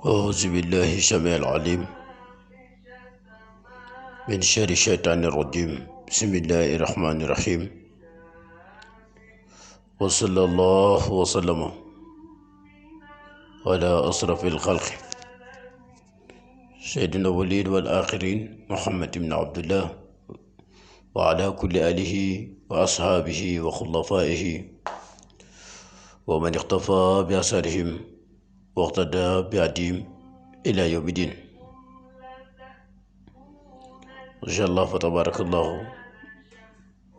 أعوذ بالله السميع العليم من شر الشيطان الرجيم. بسم الله الرحمن الرحيم. وصلى الله وسلم على أشرف الخلق سيدنا الأولين والآخرين محمد بن عبد الله وعلى كل آله وأصحابه وخلفائه ومن اقتفى بأثرهم واقتدى بهديهم إلى يوم الدين. incha allah fa tabarakallahu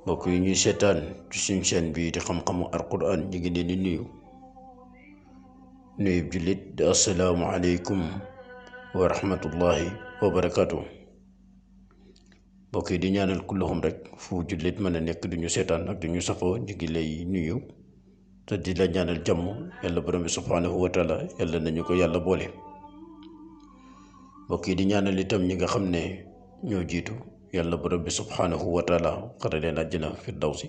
mbokk yi ñuy seetaan ci suñ chaîne bii di xam-xamu alquran ñu ngi leen di nuyu jullit di assalaamu aleykum wa rahmatullahi wa barakatuh. mbokk yi di ñaanal kulluhum rek fu jullit mën a nekk duñu seetaan ak duñu safoo ñu ngi lay nuyu te di la ñaanal jàmm yàlla borom bi subhanahu wa taala yàlla nañu ko yàlla boole. mbokk yi di ñaanal itam ñi nga xam ne ñoo jiitu yàlla borom bi subhanahu wa taala xare leen àjjana firdawsi.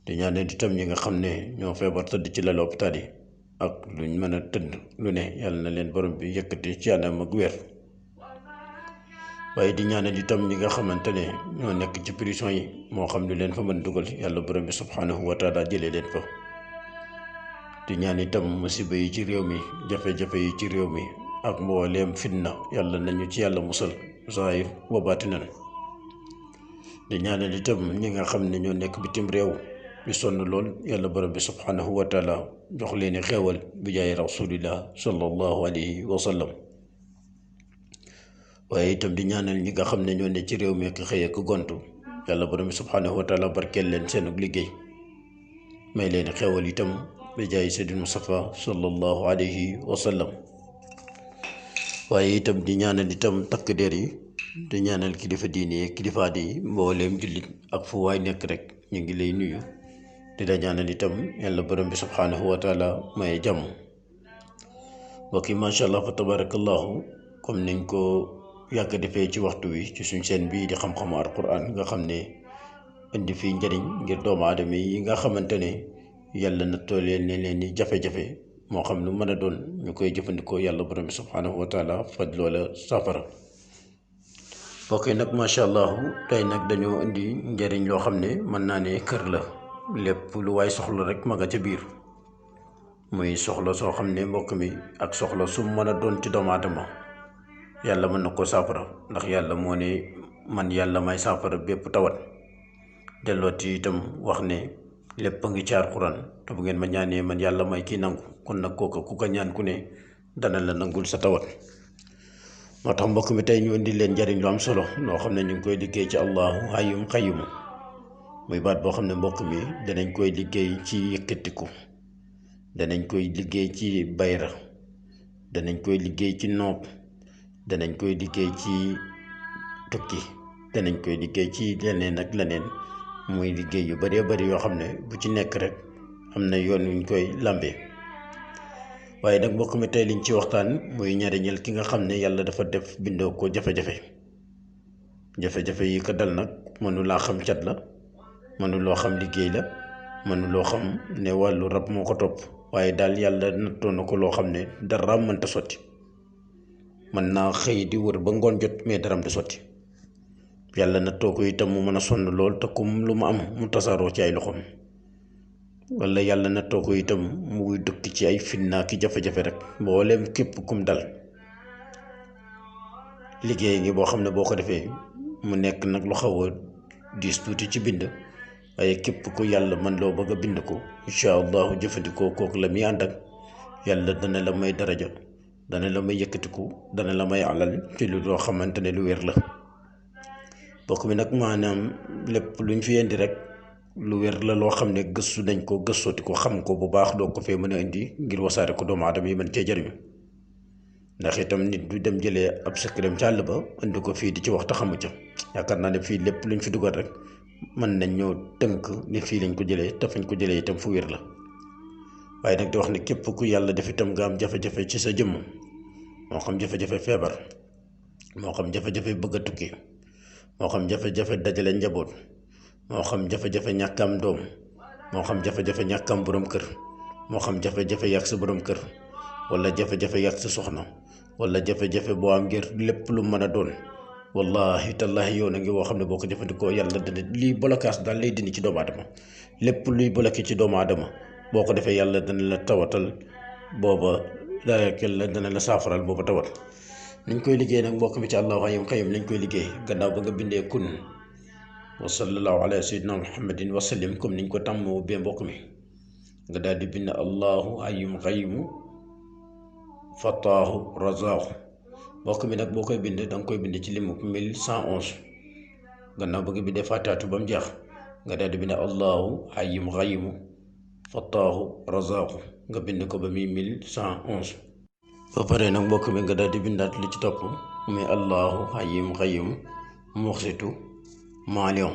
di ñaanal itam ñi nga xam ne ñoo feebar tëdd ci lal hôpital yi ak luñ mën a tëdd lu ne yàlla na leen borom bi yëkkati ci anam ak wér. waaye di ñaanal itam ñi nga xamante ne ñoo nekk ci prison yi moo xam lu leen fa mën dugal yàlla borom bi subhanahu wa taala jëlee leen fa. di ñaan itam musiba yi ci réew mi jafe-jafe yi ci réew mi ak mbooleem fitna yàlla nañu ci yàlla musal zahir wa baatinan. di ñaanal itam ñi nga xam ne ñoo nekk bitim réew bi sonn lool yàlla borom bi subhanahu wa taala jox leen xéewal bi jaay rasulillah sallallahu alayhi wa sallam. waaye itam di ñaanal ñi nga xam ne ñoo ne ci réew mi ak xëy ak gontu yàlla borom bi subhanahu wa taala barkeel leen seen liggéey may leen xéewal itam bi jaay sayyidina Mustafa sallallahu alayhi wa sallam. waaye itam di ñaanal itam takk der yi di ñaanal kilifa diine yi kilifa di mbooleem jullit ak fu waay nekk rek ñu ngi lay nuyu di la ñaanal itam yàlla borom bi subhanahu wa taala may jàmm. mbokk yi macha allah fa tabarakallahu comme niñ ko yàgg defee ci waxtu wi ci suñ seen bii di xam-xamu alquran nga xam ne indi fii njëriñ ngir doomu aadama yi nga xamante ne yàlla na tooleen ne leen ni jafe-jafe moo xam lu mën a doon ñu koy jëfandikoo yàlla borom bi subhanahu wa taala faj loola safara. mbokk yi nag macha allah tey nag dañoo indi njëriñ loo xam ne mën naa ne kër la lépp lu waay soxla rek ma nga ca biir. muy soxla soo xam ne mbokk mi ak soxla su mën a doon ci doomu aadama yàlla mën na ko saafara ndax yàlla moo ne man yàlla may saafara bépp tawat. dellooti itam wax ne lépp a ngi ci alxuraan te bu ngeen ma ñaanee man yàlla may kii nangu kon nag kooka ku ko ñaan ku ne dana la nangul sa tawat. moo tax mbokk mi tey ñu indi leen njariñ lu am solo loo xam ne ñu ngi koy liggéey ci allahu hayyum qayyum muy baat boo xam ne mbokk mi danañ koy liggéey ci yëkkatiku, danañ koy liggéey ci bayra, danañ koy liggéey ci noob, danañ koy liggéey ci tukki, danañ koy liggéey ci leneen ak leneen. muy liggéey yu bëree bëri yoo xam ne bu ci nekk rek am na yoon wuñ koy làmbee. waaye nag mbokk mi tey liñ ci waxtaan muy njariñal ki nga xam ne yàlla dafa def bindoo ko jafe-jafe yi ko dal nag mënulaa xam cat la, mënuloo xam liggéey la, mënuloo xam ne wàllu rab moo ko topp, waaye daal yàlla nattoo na ko loo xam ne dara mënta sotti. mën naa xëy di wër ba ngoon jot mais daram di sotti. yàlla nattoo ko itam mu mën a sonn lool te kum lu mu am mu tasaaroo ci ay loxoom. wala yàlla nattoo ko itam muy dëkk ci ay fitna ki jafe-jafe rek mboolem képp kum dal. liggéey ngi boo xam ne boo ko defee mu nekk nag lu xaw a diis tuuti ci bind, waaye képp ku yàlla man loo bëgg a bind ko incha allahu jëfandikoo kooku la muy ànd ak yàlla dana la may daraja, dana la may yëkkatiku, dana la may alal ci lu loo xamante ne lu wér la. bokk mi nag maanaam lépp luñ fi indi rek lu wér la loo xam ne gëstu nañ ko gëstooti ko xam ko bu baax doo ko fee mën a indi ngir wasaare ko doomu aadama yi mën cee jëriñu. ndax itam nit du dem jëlee ab secret ci àll ba indi ko fii di ci wax te xamu ca. yaakaar naa ne fii lépp luñ fi dugal rek mën nañ ñoo tënk ni fii lañ ko jëlee te fañ ko jëlee itam fu wér la. waaye nag di wax ne képp ku yàlla def itam nga am jafe-jafe ci sa jëmm, moo xam jafe-jafe feebar, moo xam jafe-jafe bëgg a tukki, moo xam jafe-jafe dajale njaboot, moo xam jafe-jafe ñàkkam doom, moo xam jafe-jafe ñàkkam borom kër, moo xam jafe-jafe yàgg sa borom kër, wala jafe-jafe yàgg sa soxna wala jafe-jafe boo am ngir lépp lu mën a doon wallahi tallahi yow na ngi woo xam ne boo ko jëfandikoo yàlla dana lii bolokaas daal lay dindi ci doomu aadama lépp luy bloqué ci doomu aadama boo ko defee yàlla dana la tawatal booba dana la saafaral booba tawat. niñ koy liggéey nag mbokk mi ci Allahu Hayyul Qayyum lañ koy liggéey gannaaw ba nga bindee kun wa sallallahu ala sayyidina muhammadin wa sallim comme niñ ko tàmm ubbee mbokk mi nga daal di bind Allahu Hayyul Qayyum fataahu razaahu mbokk mi nag boo koy bind danga koy bind ci limu 1111 gannaaw ba nga bindee fàttaatu ba mu jeex nga daal di bind Allahu Hayyul Qayyum fataahu razaahu nga bind ko ba muy 1111 ba pare nag mbokk mi nga daal di bindaat li ci topp muy Allahu Hayyul Qayyum muqsitu maanion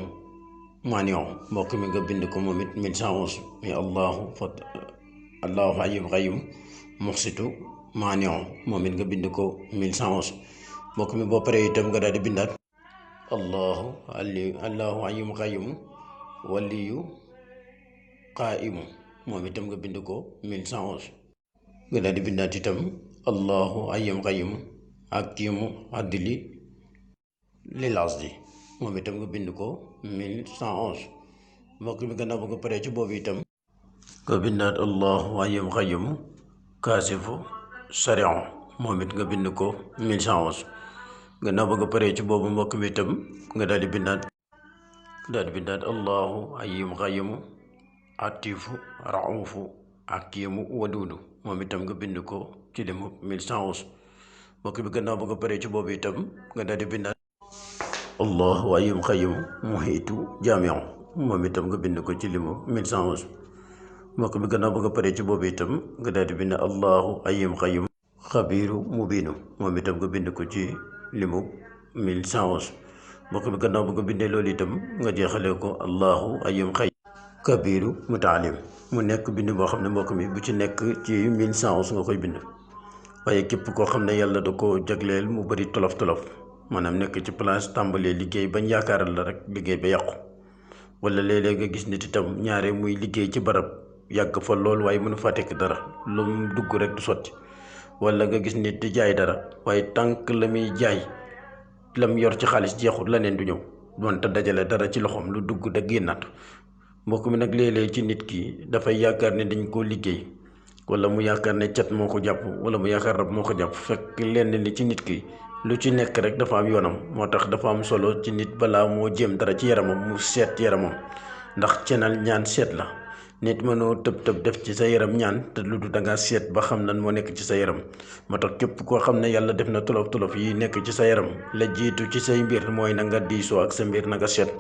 mbokk mi nga bind ko moom it 1111 muy Allahu Hayyul Qayyum muqsitu maanion moom it nga bind ko 1111 mbokk mi boo paree itam nga daal di bindaat Allahu Hayyul Qayyum waliyu qaa'imu moom itam nga bind ko 1111 nga daal di bindaat itam Allahu Hayyul Qayyum hakimu adli lil asdi moom itam nga bind ko 1111 mbokk mi gannaaw ba nga paree ci boobu itam nga bindaat Allahu Hayyul Qayyum kaasifu sarion moom it nga bind ko 1111 gannaaw ba nga paree ci boobu mbokk mi itam nga daal di bindaat Allahu Hayyul Qayyum atifu raufu hakimu wadudu moom itam nga bind ko ci limu 1111 mbokk bi gannaaw ba nga paree ci boobu itam nga daal di bindaat Allahu Hayyul Qayyum muhitu jaami'u moom itam nga bind ko ci limu 1111 mbokk bi gannaaw ba nga paree ci boobu itam nga daal di bind Allahu Hayyul Qayyum xabiiru mubiinu moom itam nga bind ko ci limu 1111 mbokk bi gannaaw ba nga bindee loolu itam nga jeexalee ko Allahu Hayyul Qayyum kabiru mutaalim mu nekk bind boo xam ne mbokk mi bu ci nekk ci 1111 nga koy bind waaye képp koo xam ne yàlla da ko jagleel mu bari tolof-tolof maanaam nekk ci place tàmbalee liggéey bañ yaakaaral la rek liggéey ba yàqu wala léeg-léeg nga gis nit itam ñaare muy liggéey ci barab yàgg fa lool waaye mënu faa tekk dara lu mu dugg rek du sotti wala nga gis nit di jaay dara waaye tànk la muy jaay lam yor ci xaalis jeexul leneen du ñëw doon te dajale dara ci loxoom lu dugg da génnaat mbokk mi nag léeg-léeg ci nit ki dafay yaakaar ne dañ koo liggéey wala mu yaakaar ne cat moo ko jàpp wala mu yaakaar rab moo ko jàpp fekk lenn li ci nit ki lu ci nekk rek dafa am yoonam moo tax dafa am solo ci nit balaa moo jéem dara ci yaramam mu seet yaramam ndax cenal ñaan seet la nit mënoo tëb def ci sa yaram ñaan te lu du dangaa seet ba xam nan moo nekk ci sa yaram moo tax képp koo xam ne yàlla def na tolof yi nekk ci sa yaram la jiitu ci say mbir mooy na nga diisoo ak sa mbir na nga seet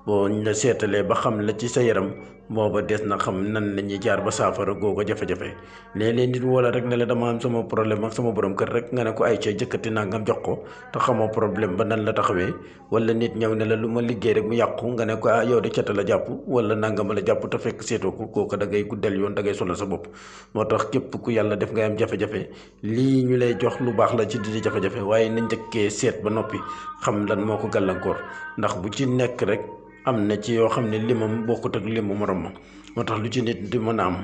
boo ñu la seetalee ba xam la ci sa yaram booba des na xam nan la ñuy jaar ba saafara googu jafe-jafe léeg-léeg nit wala rek ne la dama am sama problème ak sama borom kër rek nga ne ko ay ca jëkkati nangam jox ko te xamoo problème ba nan la taxawee wala nit ñëw ne la lu ma liggéey rek mu yàqu nga ne ko yow de cata la jàpp wala nangama la jàpp te fekk seetoo ko kooku da ngay guddal yoon da ngay solal sa bopp moo tax képp ku yàlla def ngay am jafe-jafe lii ñu lay jox lu baax la ci di jafe-jafe waaye na njëkkee seet ba noppi xam lan moo ko gàllankoor ndax bu ci nekk rek am na ci yoo xam ne limam bokkut ak limu morom ma moo tax lu ci nit di mën a am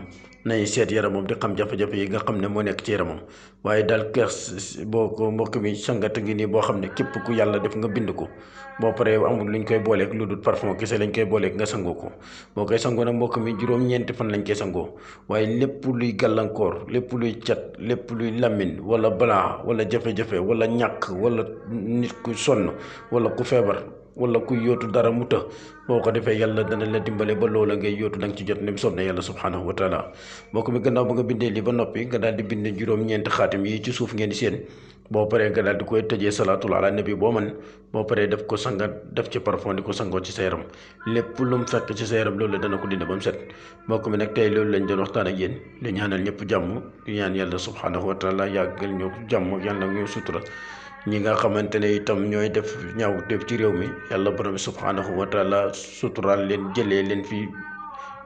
nay seet yaramam di xam jafe-jafe yi nga xam ne moo nekk ci yaramam waaye daal kers boo ko mbokk mi sangata ngi nii boo xam ne képp ku yàlla def nga bind ko boo paree amul luñ koy booleeg lu dul parfum kese lañ koy booleeg nga sangoo ko boo koy sangoo nag mbokk mi juróom-ñeenti fan lañ koy sangoo waaye lépp luy gàllankoor lépp luy cat lépp luy lamin wala balaa wala jafe-jafe wala ñàkk wala nit ku sonn wala ku feebar wala ku yóotu dara mu të boo ko defee yàlla dana la dimbale ba loola ngay yóotu da nga ci jot ni mu sonn yàlla subhanahu wa taala mbokk mi gannaaw ba nga bindee lii ba noppi nga daal di bind juróom-ñeenti xaatim yi ci suuf ngeen di seen boo paree nga daal di koy tëjee salaatul ala nabi boo man boo paree def ko sangat def ci parfum di ko sangoo ci sa yaram lépp lu mu fekk ci sa yaram loolu dana ko dindi ba mu set mbokk mi nag tey loolu lañ doon waxtaan ak yéen di ñaanal ñëpp jàmm di ñaan yàlla subhanahu wa taala yàggal ñu jàmm yàlla ñu sutura ñi nga xamante ne itam ñooy def ñaaw def ci réew mi yàlla borom subhanahu wa taala suturaal leen jëlee leen fii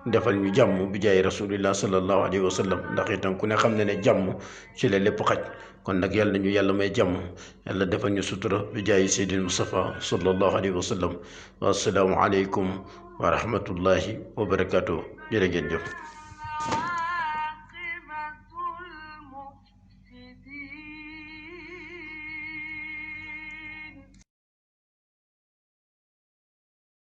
defal ñu jàmm bi jaay rasulillah sallallahu alayhi wa sallam ndax itam ku ne xam ne ne jàmm ci la lépp xaj kon nag yàlla ñu yàlla may jàmm yàlla defal ñu sutura bi jaay seydil Mustafa sallallahu alayhi wa sallam wa assalaamu aleykum wa rahmatullahi wa barakatuh jërë ngeen jëf